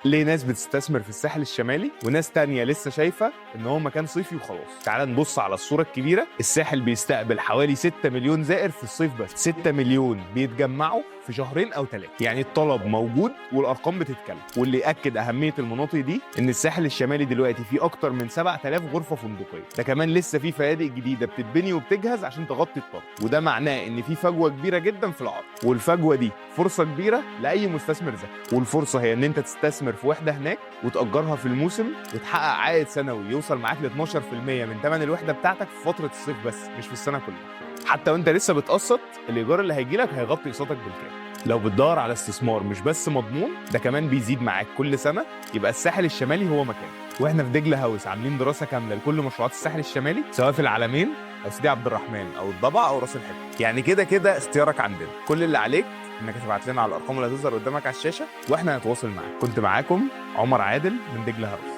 ليه ناس بتستثمر في الساحل الشمالي وناس تانية لسه شايفة ان هو مكان صيفي وخلاص؟ تعال نبص على الصورة الكبيرة. الساحل بيستقبل حوالي 6 مليون زائر في الصيف بس، 6 مليون بيتجمعوا في شهرين او 3، يعني الطلب موجود والارقام بتتكلم. واللي ياكد اهمية المناطق دي ان الساحل الشمالي دلوقتي فيه اكتر من 7000 غرفة فندقيه، ده كمان لسه في فنادق جديدة بتتبني وبتجهز عشان تغطي الطلب، وده معناه ان في فجوة كبيرة جدا في العرض، والفجوه دي فرصة كبيرة لاي مستثمر ذكي. والفرصة هي ان انت تستثمر في وحده هناك وتاجرها في الموسم وتحقق عائد سنوي يوصل معاك ل 12% من ثمن الوحدة بتاعتك في فترة الصيف بس، مش في السنة كلها. حتى وانت لسه بتقسط، الايجار اللي هيجي لك هيغطي اقساطك بالكامل. لو بتدور على استثمار مش بس مضمون، ده كمان بيزيد معاك كل سنة، يبقى الساحل الشمالي هو مكانك. واحنا في دجله هاوس عاملين دراسة كاملة لكل مشروعات الساحل الشمالي، سواء في العلمين او سيدي عبد الرحمن او الضبع او راس الحكمة. يعني كده كده اختيارك عندنا، كل اللي عليك انك تبعت لنا على الارقام اللي هتظهر قدامك على الشاشة واحنا هنتواصل معاك. كنت معاكم عمر عادل من دجله هاوس.